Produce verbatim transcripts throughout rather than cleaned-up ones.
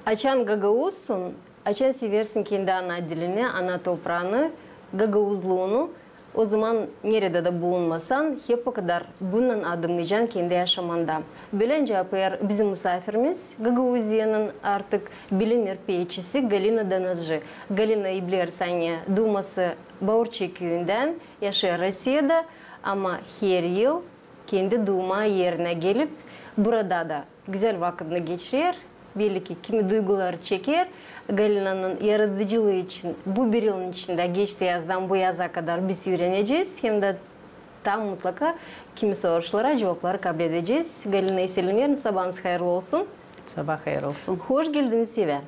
Açan gagauzsun, açan seversin kendi ana dilini, ana topraanı, gagauzluunu, o zaman neredä dä bulunmasan, hep okadar bunnan adımnayacan kendi yaşamanda. Bölä nicä yapêr bizim musaafirimiz, Gagauziyanın artık bilinir peetçisi Galina Danacı. Galina, bilersin, ani duuması Baurçe küüyündän, yaşêêr Rossiyada, ama her yıl kendi duuma erinä gelip, burada da gözäl vakıdını geçirer. Belli ki, kimi duyguları çeker. Galinanın yaradıcılıı için bu bir yılın içindä, geçti yazdan bu yaza kadar biz üürenecez. Hem dä tam mutlaka kimi soruşlara cuvapları kabledecez. Galina, selämnerim, sabaanız hayırlı olsun. Sabaa hayır olsun. Hoş geldiniz evä.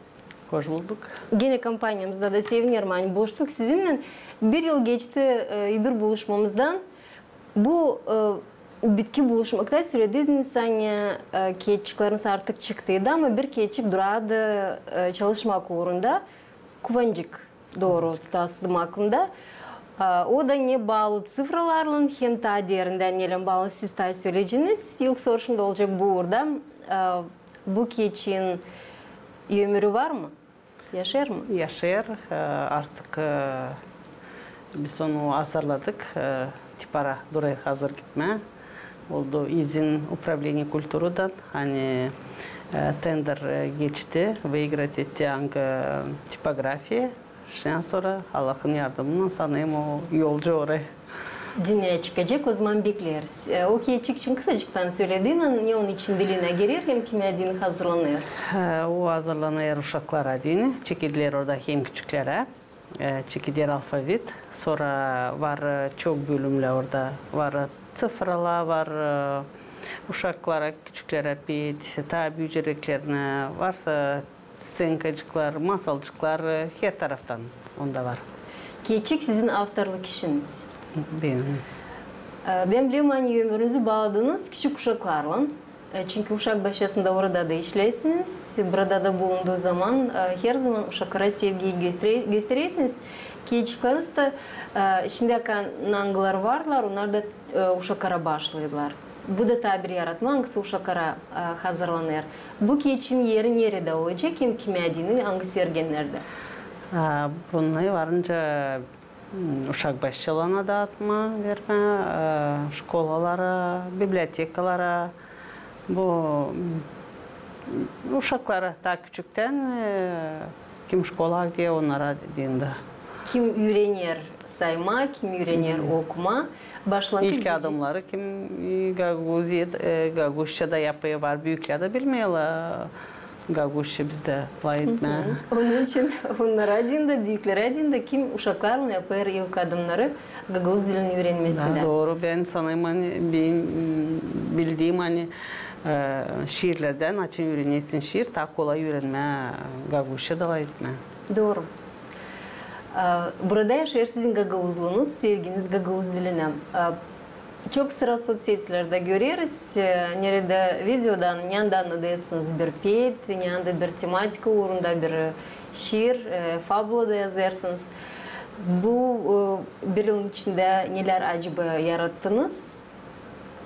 Hoş bulduk. Genä kompaniyamızda da sevinerim, ani buluştuk sizinnän. Bir yıl geçti, e, öbür buluşmamızdan. Bu, e, bitki buluşmakta sölediniz, ani, e, keetçikleriniz artık çıktıydı, ama bir keetçik durardı, e, çalışmak uurunda. Kuvancık, dooru tutasıydım aklımda. E, o da ne baalı ţifralarlan, hem taa derindän nelän baalı, siz taa söleceniz. İlk soruşum da olacek bu uurda. E, bu keetçiin ömürü var mı? Yaşêêr mı? Yaşêêr. E, artık, e, biz onu hazırladık. E, tipara durêr hazır gitmää. Oldu izin upravleniya kulturadan, ani, e, tender, e, geçti, выиграть etti angı, e, tipografiya. Şindän sora Allahın yardımınnan sanêrım o yolcu oraya. Dünneyä çıkacek, o zaman bekleriz. E, o keetçik için kısacıktan söledin, ne onun için dilinä girer hem kimä deyni hazırlanêr? E, o hazırlanêr uşaklara deyni, çekediler orada hem küçüklerä, e, çekeder alfavit, sora var, e, çok bölümlär orada, var, e, ţifralar, var, e, uşaklara, küçüklerä peet, taa büüyüceklerinä, var, e, sţenkacıklar, masalcıklar, e, her taraftan onda var. Keetçik sizin avtorluk işiniz. Benim. E, bän bilerim, ani ömürünüzü baaladınız küçük uşaklarlan. E, çünkü uşak başçasında orada da işleersiniz, burada da bulunduu zaman, e, herzaman uşaklara sevgiyi göstere-, gösterersiniz. Keetçikleriz dä, e, şindi akän angıları varlar, onnar da, e, uşaklara başlêêrlar. Bu da taa bir yaratma, angısı uşaklara, e, hazırlanêr. Bu keetçiin eri neredä olacek hem kimä deyni, angı sergilerdä? E, bundan varınca Hmm, uşak başçalarına daatmaa, vermää, e, şkolalara, bibliotekalara. Bu, mm, uşaklara taa küçüktän, e, kim şkolaya gider, onnara deyni dä. Kim üürener saymaa, kim üürener okumaa. Başlangıç. İlk adımnarı kim, e, Gagauziyada, e, gagauzçada yapêr, var, büüklär dä bilmeerlär gagauzça bizdä lafetmää. Onun için onnara deyni dä, büüklere deyni dä, kim uşaklarlan yapêr ilk adımnarı gagauz dilin üürenmesindä. Da, dooru. Bän sanêrım, ani benim, mm, bildiim, ani, e, şiirlerdän, açan üürenersin şiir, taa kolay üürenmää gagauzça da lafetmää. Dooru. E, burada yaşêêr sizin gagauzluunuz, sevginiz gagauz dilinä. E, Çok sıra sotsetilerdä göreriz, e, neredä videodan, neredä annadêrsınız bir peet, neredä bir tematika uurunda bir, e, şiir, e, fabula da yazêrsınız. Bu, e, bir yılın içindä nelär acaba yarattınız?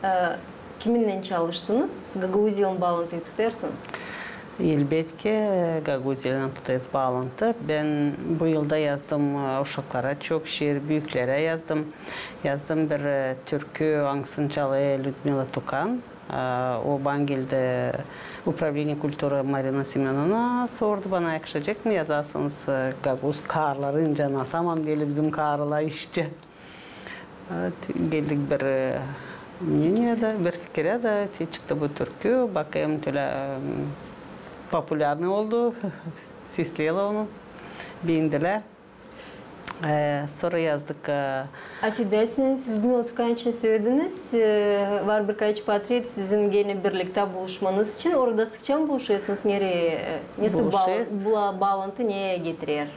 E, kiminnän çalıştınız? Gagauziyanın baalantıyı tutêrsınız? Elbetki, Gagauziyaylan tutêrız baalantı. Bän bu yılda yazdım, e, uşaklara çok şiir, büüklerä yazdım. Yazdım bir, e, türkü, angısını çalêr Lüdmila Tukan. E, o bana geldi, upravleniya kultura Marina Semönovna sordu bana, yakışacek mı, yazasınız, e, gagauz karıları, nicä, na samam deli bizim karılar işçi. Evet, geldik bir, e, мненияda, bir fikirä da, te çıktı bu türkü. Bakêrım, tölä, e, populärnıy oldu. Sesleerlär onu. Beendilär. E, sora yazdık, e, Afedersiniz, Lüdmila Tukan için sölediniz. E, var birkaç portret sizin genä birliktä buluşmanız için. Orada sıkça mı buluşêrsınız? Nereyi, e, nesoy baa-, bula-, baalantı neyä getirer?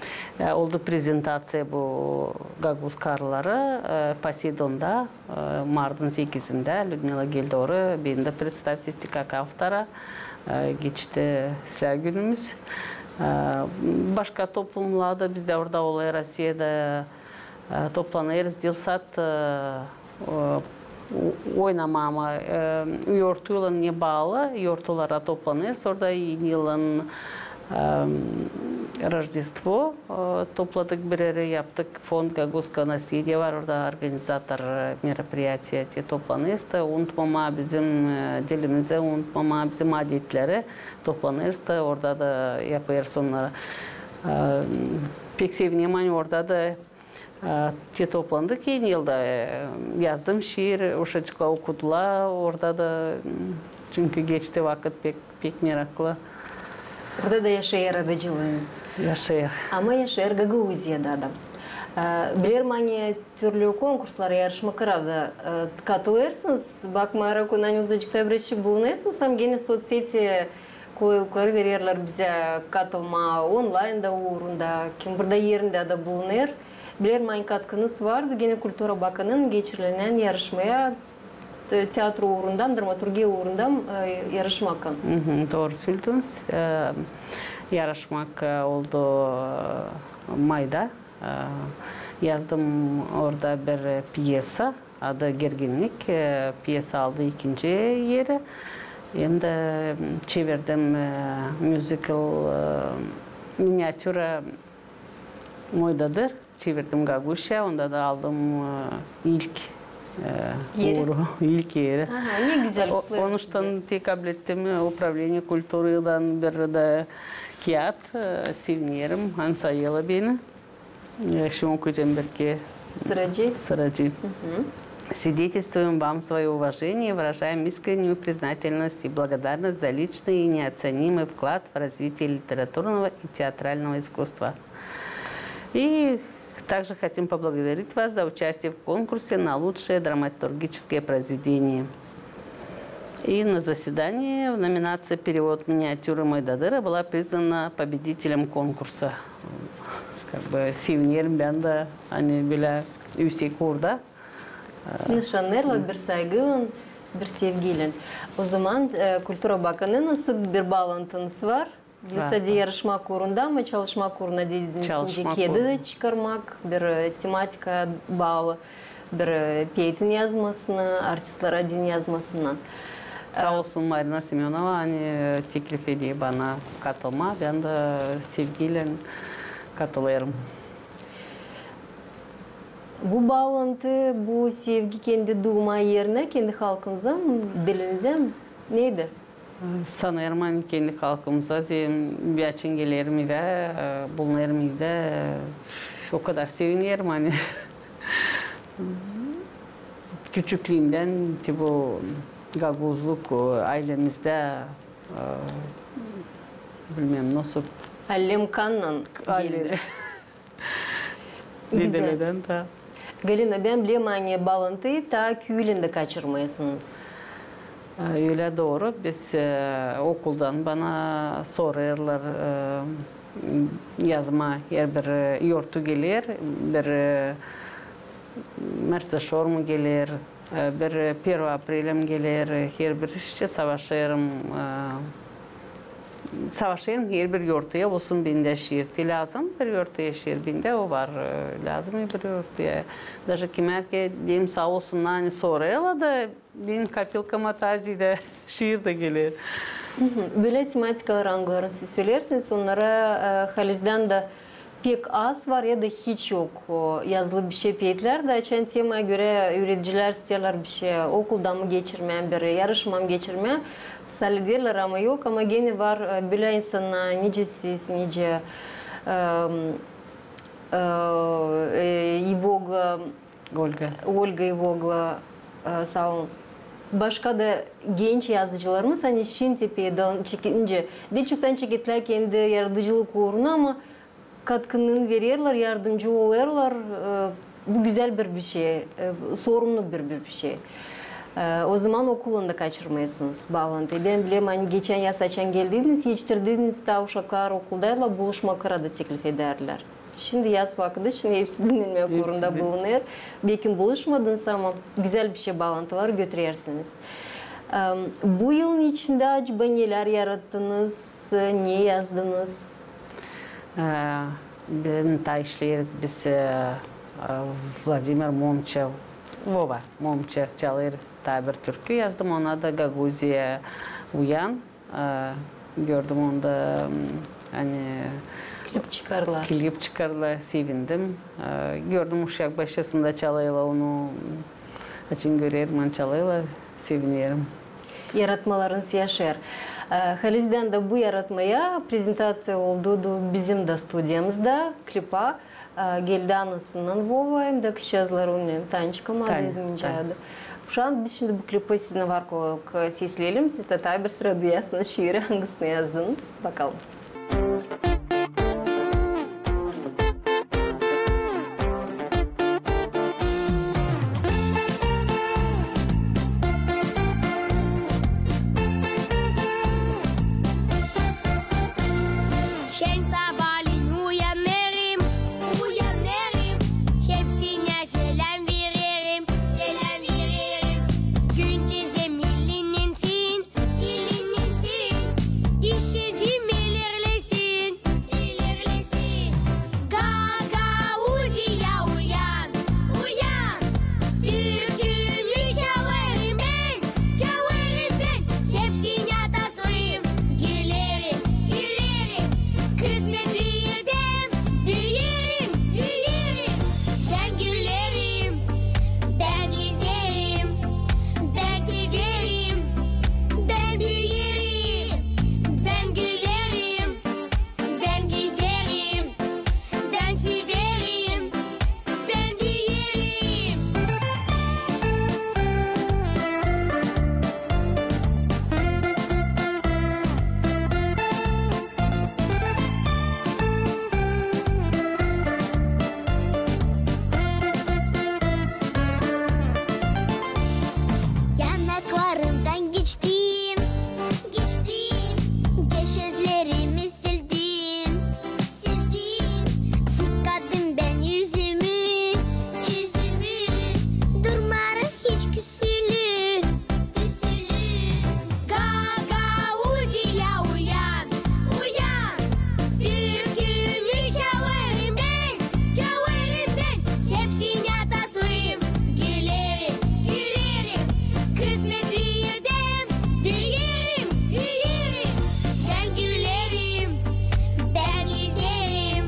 E, oldu prezentaţiya bu gagauz karıları, e, Poseidonda, e, martın sekizindä Lüdmila geldi oraya, beni dä представить etti как автора, e, geçti islää günümüz. E, başka toplumlarda bizdä orada olêr, Rossiyada, e, toplanêrız, diil sat, e, o, o-, oynamaa, e, yortuylan ne baalı, yortulara toplanêrız, orada Eni yılın, Em, Рождество, e, topladık bir erä, yaptık, фонд «Гагузское наследие» var orada, organizator, e, мероприятия, te toplanêrız da unutmamaa bizim, e, dilimizä, unutmamaa bizim adetleri, toplanêrız da orada da yapêrız onnarı. Em, pek sevinerim, ani orada da E, te toplandık eni yılda, e, yazdım şiir, uşacıklar okudular orada da, m, çünkü geçti vakıt pek, pek meraklı. Orada da yaşêêr yaradıcılıınız. Yaşêêr. Ama yaşêêr Gagauziyada da. E, bilerim, ani türlü konkurslara, yarışmakara da, e, katılêrsınız. Bakmayarak ona, ani uzacıkta bir şey bulunêrsınız, ama genä soţseti kolaylıkları vererlär bizä katılmaa, onlayn da uurunda, kim burada erindä dä bulunêr. Bilerim, ani katkınız vardı genä kultura bakımından geçirilen yarışmaya, te-, teatro uurundan, dramaturgiya uurundan, e, yarışmakın. Mhm, dooru sölediniz. E, yarışmak, e, oldu, e, mayda. E, yazdım orada bir pyesa. Adı «Gerginlik». E, pyesa aldı ikinci eri. Hem dä, m, çevirdim, e, muzikal, e, miniatüra «Moy dadır». Çevirdim gagauzça, onda da aldım, e, ilk, e, uuru, ilk eri. Aha, ne gözäl. O-, onuştan te kablettim, e, upravleniye kulturadan bir dä kiyat, e, sevinerim, ani sayêrlar beni. E, şindi okuyacam bir iki sıracıı. Sıracıı. Свидетельствуем вам своё уважение и выражаем искреннюю признательность и благодарность за личный и неоценимый вклад в развитие литературного и театрального искусства. И также хотим поблагодарить вас за участие в конкурсе на лучшее драматургическое произведение. И на заседании в номинации «Перевод миниатюры Мойдодыра» была признана победителем конкурса. Как бы sevinerim bän dä, ani bölä üüsek uurda. Nışannêêrlar bir saygıylan, bir sevgiylän. O zaman, e, kultura bakımından sık bir baalantınız var. Sade yarışmak uurunda, ama çalışmak uurunda dediniz, nicä kiyada da çıkarmak, bir, e, tematikaya baalı, bir, e, peetin yazmasını, artistlerin adını yazmasını. Saa olsun Marina Semönova, ani, e, teklif eder bana katılmaa, bän dä sevgiylän katılêrım. Bu baalantı, bu sevgi kendi duuma erinä, kendi halkınıza, dilinizä neydä? Sanêrım, ani kendi halkımıza, zerä bän açan gelerim evä, e, bulunêrım evdä, e, o kadar sevinerim, ani küçüklüümdän te bu gagauzluk, e, aylemizdä, e, bilmäm nasıl. Allem kannan geldi. Dedelerdan da. Galina, bän bilerim, ani baalantıyı taa küüyündä kaçırmêêrsınız. E, ölä dooru. Biz, e, okuldan bana sorêrlar, e, yazmaa, herbir, e, yortu geler, bir, e, mertsa şormu geler, e, bir, e, первого апреля geler, e, herbir işçä savaşêrım, e, savaşêrım herbir yortuya, olsun bendä şiir. Te lääzım bir yortuya şiir, bendä o var, e, lääzım herbir yortuya. Даже kimär ki, deyim, saa olsun, ani sorêrlar da, benim kopilkama taa zerä şiir dä geler. Bölä tematikalar, angılarını siz söleersiniz, onnara, e, halizdän dä pek az var ya da hiç yok, o, yazılı bişey peetlär dä, açan temaya görä üüredicilär isteerlär bişey okulda mı geçirmää, bir yarışma mı geçirmää, saliderlär, ama yok, ama genä var, e, bölä insannar, nicä siz, nicä, e, e, e, Ivogla, Olga. Olga Ivogla, e, saa olun. Başka da genç yazıcılarımız, ani şindi pek dä çeke-, nicä, diil çoktan çekettilär kendi yaradıcılık uuruna, ama katkını vererlär, yardımcı olêrlar, e, bu gözäl bir bişey, e, sorumlu bir, bir bişey. E, o zaman okulun da kaçırmêêrsınız baalantıyı. Bän bilerim, ani geçän yaz açan geldiydiniz, etiştirdiniz taa uşaklar okuldaydılar, buluşmakara da teklif edärdilär. Şindi yaz vakıdı, şindi hepsi dinnenmää uurunda bulunêr. Bekim buluşmadınız, ama gözäl bişey, baalantıları götürersiniz. Em, bu yılın içindä acaba nelär yarattınız, ne yazdınız? E, bän taa işleeriz biz, e, e, Vladimir Momça, Vova Momça çalêr, taa bir türkü yazdım, ona da Gagauziya uyan. E, gördüm onda, m, Ani klip çıkardılar. Klip çıkardılar, sevindim. E, gördüm, uşak başçasında çalêrlar onu. Açan görerim, ani çalêrlar, sevinerim. Yaratmalarınız yaşêêr. E, halizdän dä bu yaratmaya prezentaţiya oldu da bizim dä studiyamızda, klipa. E, geldi anasınnan Vova, hem dä kızçaazları, onnar Tançka, Tanya, Tanya. Şu an biz şindi bu klipi sizinnän var koyalım, sesleyelim, siz dä taa bir sıra duyasınız şiiri, angısını yazdınız. Bakalım. Şen sabaalän uyanêrım, uyanêrım, hepsinä seläm vererim, seläm vererim. Güncezim ilerlesin, ilerlesin, işçizim ilerlesin, ilerlesin. Gagauziya, uyan, uyan. Türkümü çalêrım bän, çalêrım bän. Hepsinä tatlıyım, gülerim, gülerim. Kısmetli erdä büyüyerim, büyüyerim. Bän gülerim, bän gezerim, bän severim, bän büyüyerim, bän gülerim, bän gezerim, bän severim, bän büyüyerim. Yanaklarımdan geçtim, geçtim, göz yaşlarımı sildim, sildim. Yıkadım bän üzümü, üzümü, durmarım hiç küsülü, küsülü. Gagauziya, uyan, uyan. Türkümü çalêrım bän, çalêrım bän. Hepsinä tatlıyım, gülerim, gülerim. Kısmetli erdä büyüyerim, büyüyerim. Bän gülerim, bän gezerim,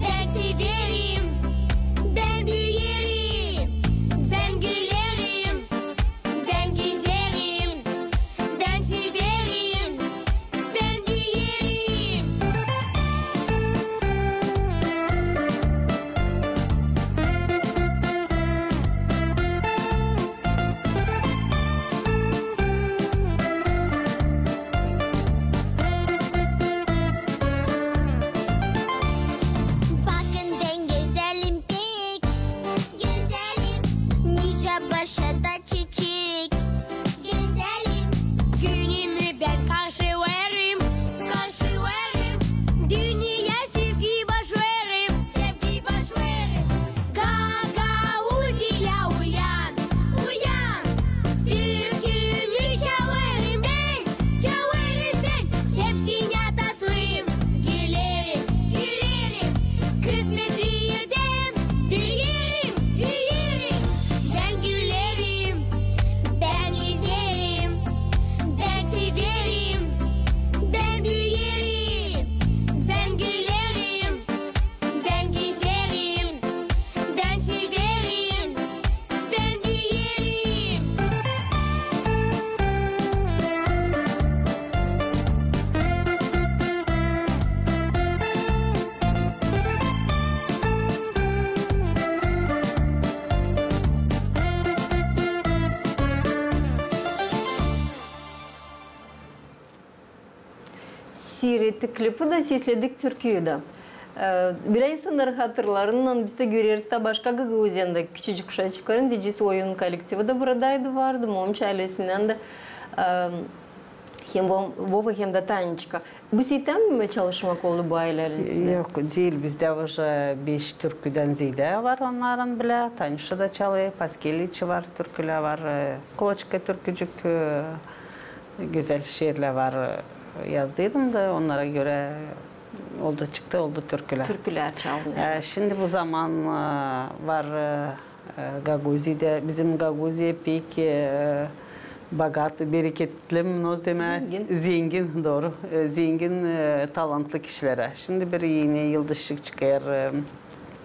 bän severim, bän büyüyerim. Bän gülerim, bän gezerim, bän severim, bän büyüyerim. Bakın, bän gözelim pek, gözelim, nicä başa da çiçek. Gözelim, günümü bän karşılêêrım, karşılêêrım. Dünneyä sevgi başlêêrım, sevgi başlêêrım. Gagauziya, uyan, uyan. Türkümü çalêrım bän, çalêrım bän. Hepsinä tatlıyım, gülerim, gülerim. Kısmetli erdä büyüyerim, büyüyerim. Bän gülerim, bän gezerim, bän severim, bän büyüyerim. Bän gülerim, bän gezerim, bän severim, bän büyüyerim. Siirettik klipi dä, sesledik türküyü dä. E, bölä insannarın hatırlarınnan biz dä göreriz taa başka Gagauziyada küçücük uşakların, deyecez, oyun kollektivi dä buradaydı, vardı, Momça aylesindän dä, e, hem Vo-, Vova, hem dä Tançka. Bu seftämi çalışmak oldu bu ayläylan sizdä? Yok, diil. Bizdä uje beş türküdän zeedä var onnarın bilä. Tançka da çalêr, Paskevich var, türkülär var, e, Koloçka türkücük, e, gözäl şiirlär var, e, yazdıydım da, onnara görä oldu, çıktı, oldu türkülär. Türkülär çalınêr. E, şindi bu zaman, e, var, e, E, Gagauziyada, bizim Gagauziya pek, e, Bogat, bereketli, nasıl demää? Zengin. Zengin, dooru. E, zengin, e, talantlı kişilerä. Şindi bir eni Yıldızçık çıkêr, e,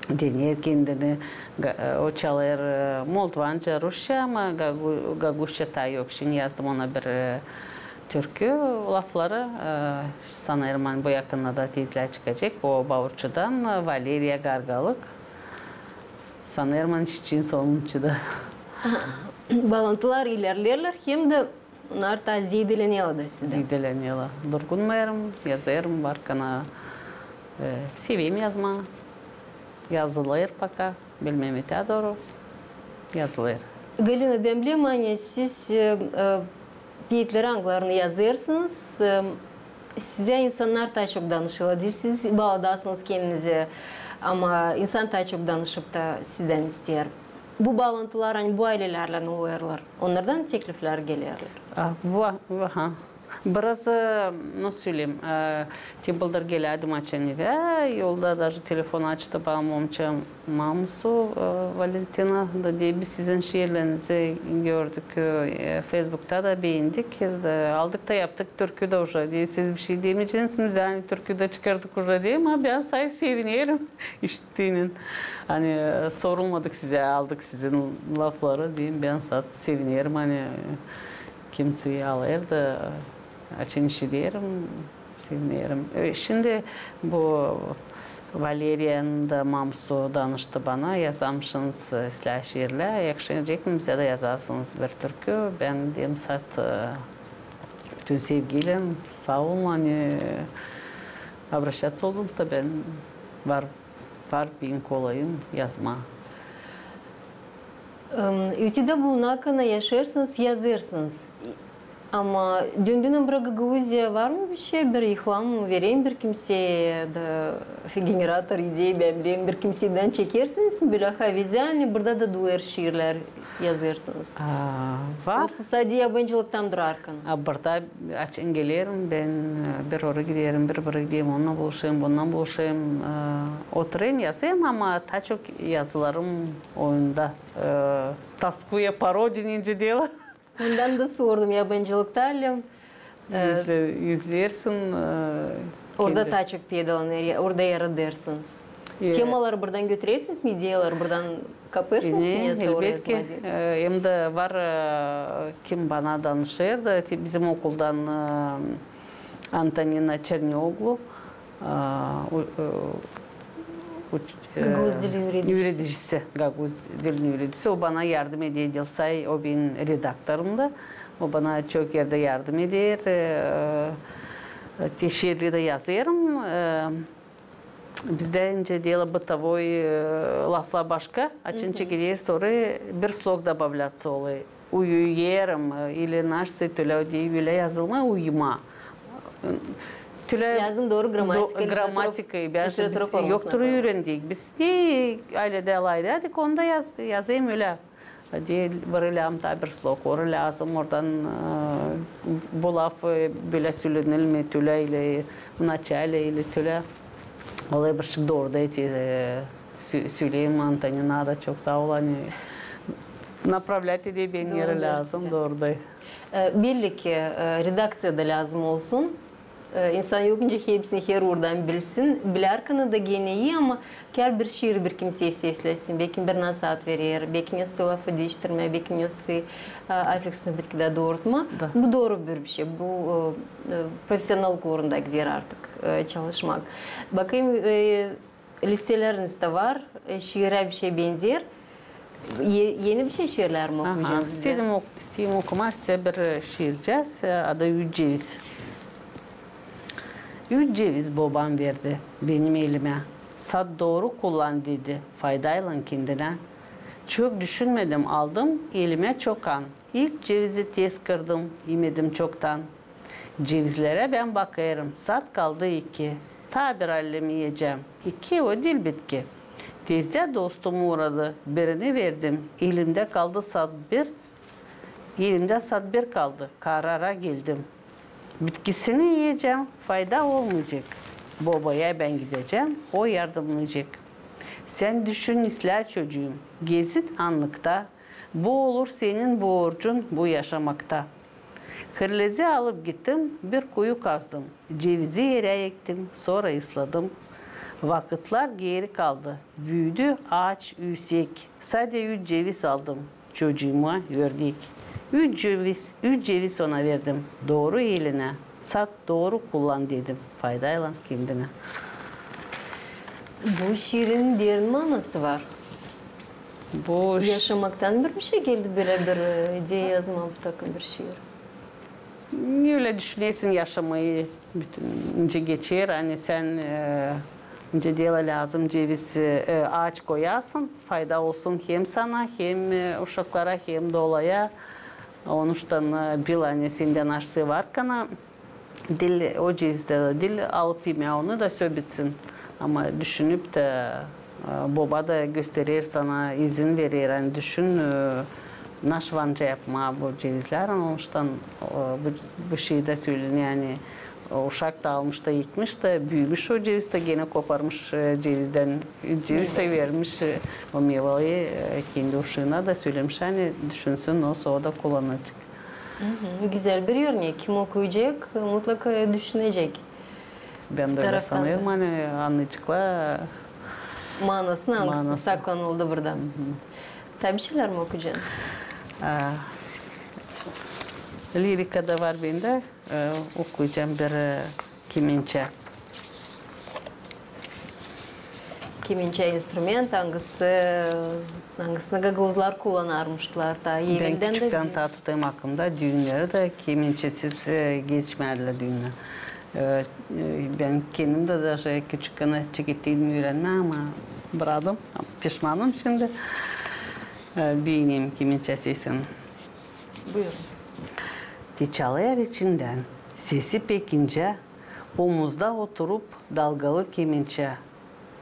deneer kendini, ga-, e, o çalêr, e, moldovanca, rusça, ama gagu-, gaguzça taa yok. Şindi yazdım ona bir, e, türkü lafları, e, sanêrım, ani bu yakında da tezlää çıkacek. O Baurçudan, e, Valeriya Gargalık. Sanêrım, ani şindi sonuncu da. Aha. Baalantılar ilerleerlär, hem dä onnar taa zeedelenerlär da sizdän. Zeedelenerlär. Durgunmêêrım, yazêrım, var kana, e, severim yazmaa. Yazılêr poka, bilmeerim, taa dooru yazılêr. Galina, bän bilerim, ani siz, e, e, peetleri, angılarını yazêrsınız, e, sizä insannar taa çok danışêrlar, diil siz baaladasınız kendinizi, ama insan taa çok danışıp ta sizdän isteer. Bu baalantılar, ani bu aylelärlän olêrlar, onnardan tekliflär gelerlär? A, bu, aha. Biraz, e, nasıl söleyim, e, te bıldır gelädim açan evä, yolda daje telefon açtı bana momça, mamusu, e, Valentina, da deer, biz sizin şiirlerinizi gördük, e, Facebookta da beendik, e, aldık da yaptık türkü dä uje. Deer, siz bişey demeyeceniz mi bizä, ani türkü dä çıkardık uje, deerim, ama bän sahi sevinerim. İşittiinän, ani, e, sorulmadık sizä, aldık sizin lafları, deerim, bän sahi sevinerim, ani, e, kimsey alêr da, açan işiderim, sevinerim. E, şindi bu Valeriyanın da mamusu danıştı bana, yazamışsınız, e, islää şiirlär, yakışacek mı bizä dä yazasınız bir türkü? Bän deerim, sahi, e, bütün sevgiylän, saa olun, ani obraşaţa oldunuz da, bän var, var benim kolayım yazmaa. Em, ötedä bulunakana yaşêêrsınız, yazêrsınız. Ama döndüynän bura Gagauziya var mı bişey, bir ilham vereyim bir kimseyä, ya da generator idey, bän bilerim, bir kimseydän çekersiniz mi bölä havezä, ani burada da duêr şiirlär yazêrsınız? A, var. Olsun, sade yabancılıktan durarkan. A, burada açan gelerim, bän, e, bir ora giderim, bir bura giderim, onunnan buluşêrım, bunnan buluşêrım. E, oturêrım, yazêrım, ama taa çok yazılarım oyunda. E, тоскуя по родине deyni deyni. Ondan da sordum, yabancılıkta, e, üzle-, üzleersin, e, orada kendi taa çok peydalanêr, orada yaradêrsınız. E, temaları buradan götürersiniz mi, ideyaları buradan kapêrsınız mı, e, ne, elbetki. E, hem dä var, e, kim bana danışêr da, te-, bizim okuldan, e, Antonina Çernioglu, e, u-, e, uç-, e, gagauz dilinin üüredicisi. Üüredicisi, gagauz dilinin üüredicisi. O bana yardım eder, diil sahi, o benim redaktorumdu. O bana çok erdä yardım eder. E, e, te şiirleri dä yazêrım. E, bizdä nicä deyni bıtovoy, e, laflar başka. Açan çekecez, sora bir slog добавляться olêr. Uyuyêrım, e, ili naşsıy tölä, o deyni ölä yazılmêêr, uyumaa. Tölä lääzım dooru gramatika, do-, gramatika, literatüra, bän literatüra biz formasına yoktur koymaa. Üürendik. Biz ne ayledä lafedärdäk, onu da yaz-, yazêrım ölä. Deyni vırêlääm taa bir slog, orayı lääzım, oradan, e, bu laf, e, bölä sölenilmää, tölä ili, в начале ili tölä. Olêr bir şey dooru da, e, sö-, söleyim Antoninaa da çok saa ol, ani направлять eder beni, neredä lääzım, dooru da. E, belli ki, e, redakţiyada lääzım olsun. E, insan yok nicä hepsini her uurdan bilsin. Bilärkana da genä ii, ama kär bir şiir bir kimseyä sesläsin, bekim bir nasaat verer, bekim nesoy lafı diiştirmää, bekim nesoy, e, afiksni bitkidä doorutmaa. Da. Bu dooru bir bişey. Bu, e, e, profesionallık uurunda gider artık, e, çalışmak. Bakayım, e, listeleriniz dä var, e, şiirä bişey benzer. E-, eni bişey şiirlär mi okuyacan bizä? Aha, istedim ok-, isteyim okumaa sizä bir, e, şiircäz, e, adı Üç ceviz. Üç ceviz bobam verdi benim elimä. Sat, dooru kullan, dedi, faydaylan kendinä. Çok düşünmedim, aldım elimä çokan. İlk cevizi tez kırdım, imedim çoktan. Cevizlerä bän bakêrım, sat kaldı iki. Taa bir allem iyecäm, iki o diil bitki. Tezdä dostum uuradı, birini verdim, elimdä kaldı sat bir, elimdä sat bir kaldı, karara geldim. Bitkisini iyecäm, fayda olmayacek. Bobaya bän gidecäm, o yardımnayacek. Sän düşün islää, çocuum, gezit annıkta, bu olur senin borcun bu yaşamakta. Kırlezi alıp gittim, bir kuyu kazdım. Cevizi erä ektim, sora ısladım. Vakıtlar geeri kaldı. Büüdü aaç üüsek. Sade üç ceviz aldım, çocuuma örgek. Üç ceviz, üç ceviz ona verdim, dooru elinä sat, dooru kullan dedim, faydaylan kendinä. Bu şiirin derin manası var. Bu ş- Yaşamaktan bir, bir şey geldi, bölä bir, e, ideya yazmaa bu takım bir şiir? Ölä düşünersin, yaşamayı bütün nicä geçer, ani sän, e, nicä deyni lääzım, ceviz, e, aaç koyasın, fayda olsun hem sana, hem, e, uşaklara, hem doolaya. Onuştan, e, bil, ani sendän aşçı var kana, diil o cevizdä diil alıp imää, onu da söbetsin. Ama düşünüp tä, e, boba da gösterer sana, izin verer, ani düşün, e, naşey var nicä yapmaa bu cevizlär. Onuştan, e, bu, bu şiirdä sölenär, ani, e, uşak da almış da, ekmiş da, büümüş o ceviz da, genä koparmış, e, cevizdän, ceviz dä vermiş, e, o meyvayı, e, kendi uşaana da sölemiş, ani düşünsün, nasıl o da kullanacek. Hı hı. Gözäl bir örnek. Kim okuyacek, mutlaka düşünecek. Bän dä ölä sanêrım, ani annayaceklar manasını, angısı saklanıldı burada. Hı hı. Taa bir şeylär mi okuyacanız? A, lirika da var bendä. E, okuyacam bir, e, kemençä. Kemençä instrument, angısı, angısını gagauzlar kullanarmışlar taa evindän dä. Bän küçüktän taa tutêrım aklımda, düünneri dä kemençäsiz, e, geçmärdilär düünnär. E, e, bän kendim dä daje küçükkän çekettiydim üürenmää, ama bradım, pişmanım şindi. E, beenerim kemençä sesini. Buyurun. Te çalêr içindän, sesi pek incä, omuzda oturup dalgalı kemençä.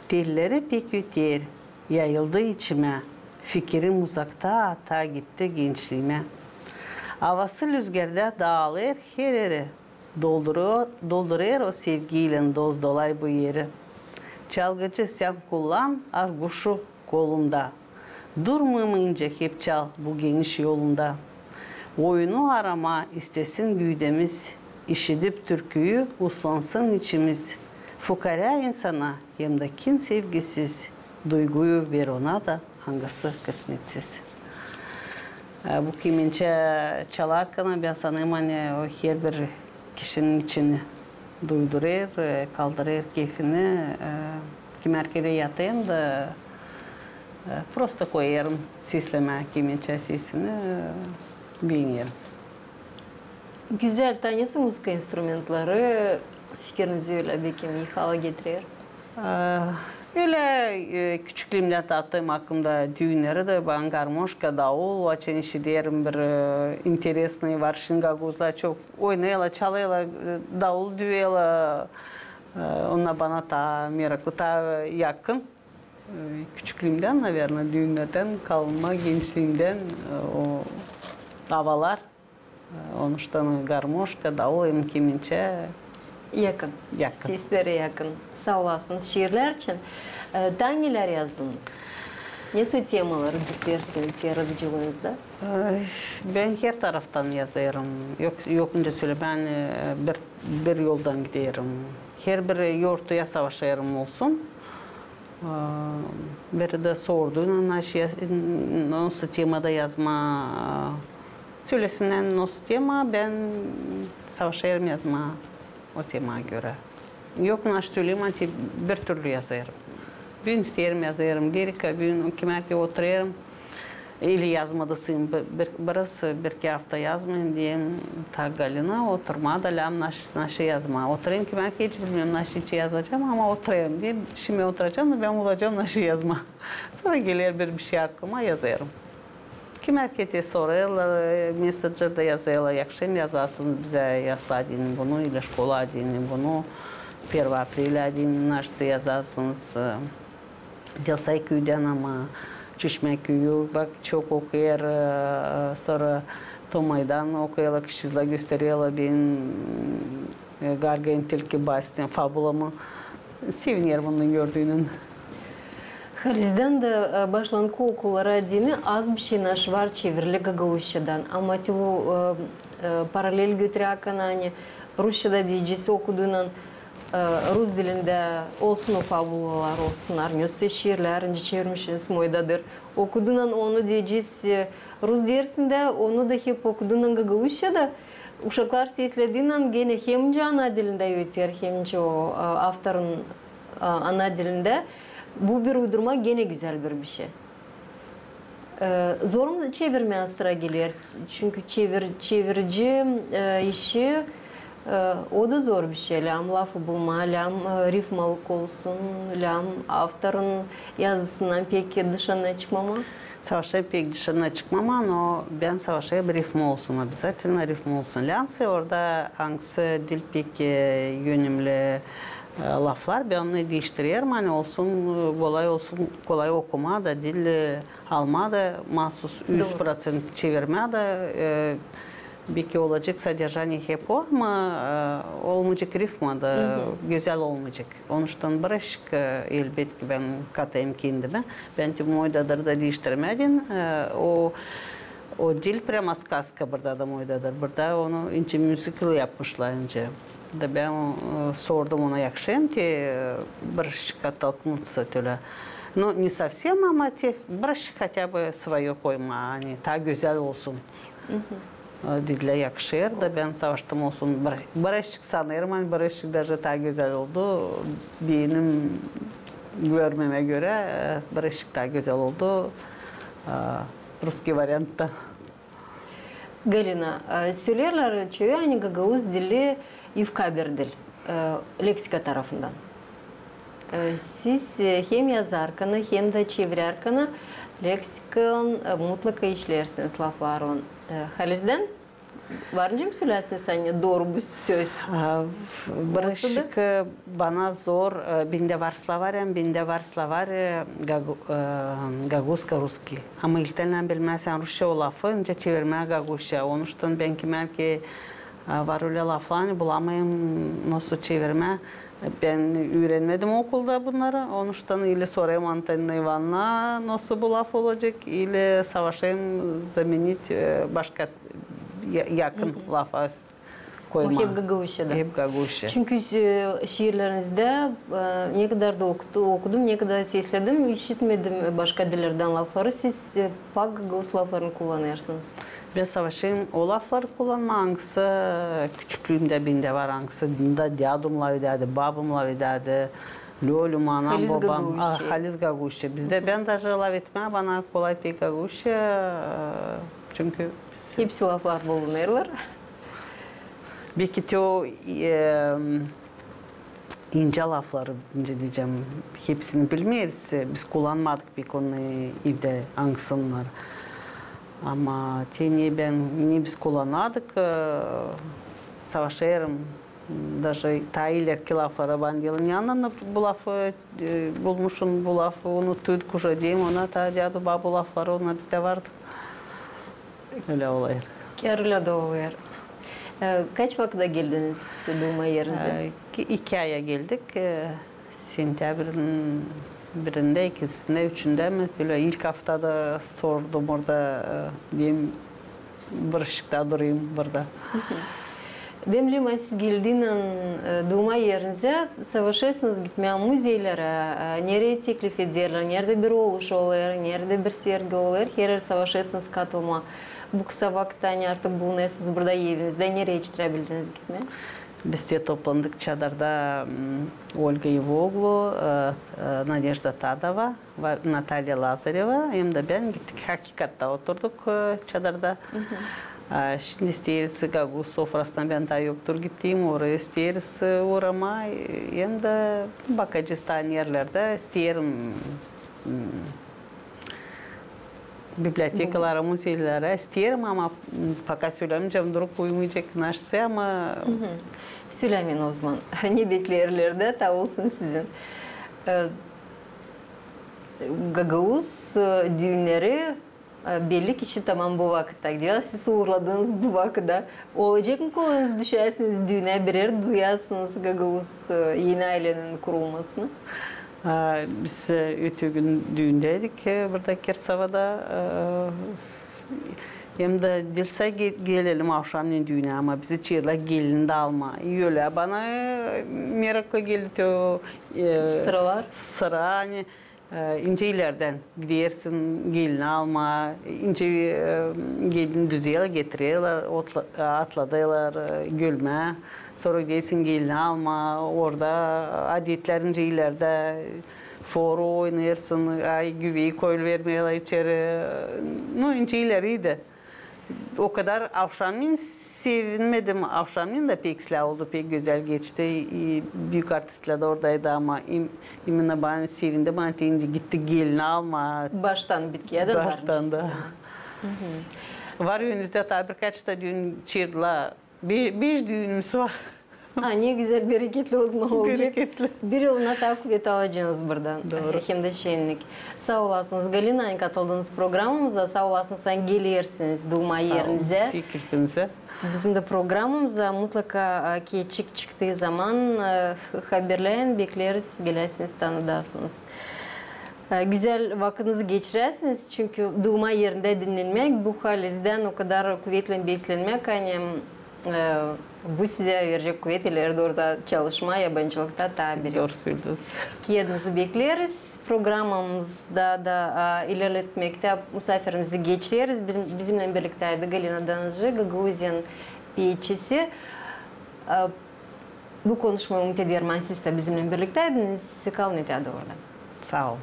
Telleri pek öter, yayıldı içimä, fikirim uzakta, taa gitti gençliimä. Avası lüzgerdä daalêr her eri, doldurêr, doldurêr o sevgiylän doz-dolay bu eri. Çalgıcı, sän kullan arguşu kolunda. Durmayıncä hep çal bu geniş yolunda. Oyunu aramaa istesin güüdämiz, işidip türküyü uslansın içimiz. Fukarä insana hem dä kin sevgisiz, duyguyu ver ona da, angısı kısmetsiz. E, bu kemençä çalarkan, bän sanêrım, ani o herbir kişinin içini duydurêr, e, kaldırêr keyfini, e, kimär kerä yatêrım da, e, prosto koyêrım seslemää kemençä sesini, e, beenerim. Gözäl, taa nesoy muzıka instrumentleri fikirinizi ölä, bekim, ilhama getirer? E, ölä, e, küçüklüümdän taa tutêrım aklımda düünneri dä, bana garmoşka, daul, açan işiderim bir, e, interesnıy var, şindi gagauzlar çok oynêêrlar, çalêrlar, e, daul düüyêrlar, e, onnar bana taa meraklı, taa yakın. E, küçüklüümdän, naverno, düünnerdän kalma, gençliimdän, e, o avalar, e, onuştan garmoşka, daul hem kemençä. Yakın. Yakın. Sesleri yakın. Saa olasınız şiirlär için. E, taa nelär yazdınız? Nesoy temaları dikersiniz yaradıcılıınızda? Ay, bän her taraftan yazêrım. Yok, yokunca sölemää, ani, e, bir, bir yoldan giderim. Herbir yortuya savaşêrım olsun. E, biri dä sordu, naşey yaz-, nasıl temada yazmaa. Sölesinnär, nasıl tema, bän savaşêrım yazmaa o temaya görä. Yok, naşey söleyim, ani bir türlü yazêrım. Büün isteerim, yazêrım lirika, büün kimär kerä oturêrım. İli yazmadısıyım, bir, bir, biraz, bir-iki afta yazmayım deerim, taa Galina, oturmaa da lääzım, naşey, naşey yazmaa. Oturêrım kimär kerä, hiç bilmeerim, naşey yazacam, ama oturêrım deerim, şindi oturacam da bän bulacam, naşey yazmaa. Sora geler bir, bir şey aklıma, yazêrım. Kimär kerä te sorêrlar, e, messencerda yazêrlar, yakışêr mı yazarsınız bizä yaslı adını bunu, ili şkola adını bunu, первое апреля adını, naşey yazarsınız, e, Delsay küüdän, ama Çeşmä küüyü, bak, çok okuyêr, e, sora Tomaydan okuyêrlar, kişilär göstererlär benim, e, Garga hem tilki, basten, fabulamı. Sevinerim onu gördüünän. Halizdän dä, e, başlanki okulları adını az bişey naşey var çevirili gagauzçadan. Ama te bu, e, e, paralel götürärkän, ani rusçada deyecez, okudunan, e, rus dilindä olsun o fabulalar, olsunnar, ne şiirlär, nicä çevirmişsiniz Moydadır. Okudunan onu deyecez, e, rus dersindä, onu da hep okudunan gagauzçada. Uşaklar seslediynän genä hem nicä ana dilindä öter, hem nicä o, e, avtorun, e, ana dilindä. Bu bir uydurma genä gözäl bir bişey. E, zor mu çevirmää sıra geler? Çünkü çevir-, çevirici, e, işi, e, o da zor bişey. Lääm lafı bulmaa, lääm, e, rifmalık olsun, lääm avtorun yazısından pek dışına çıkmamaa. Savaşêrım pek dışına çıkmamaa, no bän savaşêrım rifma olsun, обязательно rifma olsun. Läämsä orada angısı dil pek, e, önemli, e, laflar, bän onu diiştirerim, ani olsun, e, kolay olsun, kolay okumaa da, dil, e, almaa da, maasuz üz proţent çevirmää da, e, beki olacek soderžaniye hep o, ama, e, olmayacek rifma da, gözäl olmayacek. Onuştan biraşık, e, elbetki, bän katêrım kendimä. Bän te Moydadırda diiştirmää deyni, e, o, o diil прямо сказка burada da Moydadır. Burada onu nicä mюзикл yapmışlar nicä. Da bän, e, sordum ona, yakışêr mı te, e, biraşık оттолкнуться tölä. Ну, не совсем, ama te biraşık хотя бы своё koymaa, ani taa gözäl olsun. E, dedilär, yakışêr, da bän savaştım olsun. Bir, biraşık sanêrım, ani biraşık даже taa gözäl oldu. Benim görmemä görä, e, biraşık taa gözäl oldu, e, русский variantta. Galina, e, söleerlär çoyu, ani gagauz dili yufka bir dil, e, leksika tarafından. E, siz, e, hem yazarkana, hem dä çevirärkana leksikan, e, mutlaka işleersiniz laflarlan. E, halizdän var nicä mi sölärsiniz, ani dooru bu söz? A, biraşık, e, bana zor, e, bendä var словарь, bendä var словарь, e, gagu-, e, gagauzsko-russkiy. Ama ilktän bilmää sän rusça o lafı nicä çevirmää gagauzça. Onuştan bän kimär ki, e, var ölä laflar, ani bulamêêrım, nasıl çevirmää. Bän üürenmedim okulda bunnarı. Onuştan ili sorêrım Antonina İvanovnaya, nasıl bu laf olacek, ili savaşêrım заменить, e, başka ya-, yakın lafa koymaa. O hep gagauzçada. Hep gagauzça. Çünkü, e, şiirlerinizdä, e, ne kadar da okudu-, okudum, ne kadar sesledim, işitmedim başka dillerdän lafları. Siz, e, pak gagauz laflarını kullanêrsınız. Bän savaşêrım o lafları kullanmaa, angısı küçüklüümdä bendä var, angısı da dädum lafedärdi, babum lafedärdi, lölüm, anam, bobam. Halis gagauzça. A, halis gagauzça. Bizdä bän даже lafetmää, bana kolay pek gagauzça, e, çünkü biz... Hepsi laflar bulunêrlar. Beki te o, e, incä lafları, nicä deyecäm, hepsini bilmeeriz. Biz kullanmadık pek onu evdä, angısınnar. Ama te ne bän, ne biz kullanardık, e, savaşêrım. Даже taa ilerki lafları bana deyni, ne annan bu lafı, e, bulmuşsun bu lafı, unuttuk уже deyim, ona taa dädu-babu lafları, ona bizdä vardı. Ölä olêr. Kär ölä dä olêr. E, kaç vakıda geldiniz duuma erinizä? E, iki, iki aya geldik. E, sentäbrinin birindä, ikisindä, üçündä mi, ölä ilk aftada sordum orada, e, deyim, biraşık taa durayım burada. Bän bilerim, siz geldiynän, e, duuma erinizä, savaşêrsınız gitmää muzeylerä, e, nereyi teklif ederlär, neredä bir oluş olêr, neredä bir sergi olêr, herär savaşêrsınız katılmaa. Bu kısa vakıtta, ani artık bulunêrsınız burada evinizdä, nereyi çetirä bildiniz gitmää? Biz te toplandık Çadırda, m, Olga Evoğlu, e, e, Nadejda Tadova, var Natalya Lazareva, hem dä bän gittik, hakikatta oturduk, e, Çadırda. A, şindi isteeriz, gagauz sofrasına bän taa yoktur gittiim, oraya isteeriz, e, uuramaa, e, hem dä bakacez taa nerelerdä, isteerim, m, bibliotekalara, muzeylerä isteerim, ama, m, пока sölämeyecäm, duruk uymayacek naşsä, ama... Sölämeyin ozaman. Ne bekleerlär dä, taa olsun sizin. E, gagauz, e, düünneri, e, belli ki, şindi tamam bu vakıtta giderlär. Siz uurladınız bu vakıda. Olacek mı kolayınız, düşärsiniz düünä, birär duyasınız gagauz, e, eni aylenin kurulmasını? A, biz, e, öte gün düündäydik, e, burada Kersovada, e, Hem dä diil sade ge-, gelelim avşamnen düünä, ama bizi çaardılar gelin dä almaa. Ölä bana, e, meraklı geldi te o, e, sıralar. Sıra, ani, e, incä ilerdän gidersin gelin almaa, incä, e, gelin düzerlär, getirerlär, otla-, atladêrlar, e, gölmää. Sora gidersin gelin almaa, orada adetlär incä ilerdä, foru oynêêrsın, ay, güvey koyuvermeerlär içeri. Nu, incä ileriydi. O kadar avşamnen sevinmedim. Avşamnen dä pek islää oldu, pek gözäl geçti. İ, büük artistlär dä oradaydı, ama im-, imenno bana sevindi, bana deyni gittik gelin almaa. Baştan bitkiyädän. Baştan da. Var önüzdä taa birkaç taa düün çaardılar. Be-, beş düünümüz var. Ha, ne gözäl, bereketli o zaman olacek. Bereketli. Bir yılına taa kuvet alacanız buradan. Dooru. Hem dä şennik. Saa olasınız, Galina, ani katıldınız programamıza. Saa olasınız, ani gelersiniz duuma erinizä. Saa olun. Teklifinizi. Bizim dä programamıza mutlaka, e, kiyecik çıktıı zaman, e, haberleyin, bekleriz, geläsiniz, tanıdasınız. E, gözäl vakıdınızı geçiräsiniz, çünkü duuma erindä dinnenmäk, bu halizdän o kadar kuvetlän beslenmäk, ani, e, bu sizä verecek kuvet ileri dooru da çalışmaa yabancılıkta taa biri. Dooru söleersin. Kiyadınızı bekleriz. Programamızı da, da, e, ilerletmektä musaafirimizi geçireriz. Bizim, bizimnän birliktäydi Galina Danızcı, Gagauziyanın peetçisi. E, bu konuşmayı umut ederim, ani siz dä bizimnän birliktäydiniz. Kalın ötedä dooru. Saa olun.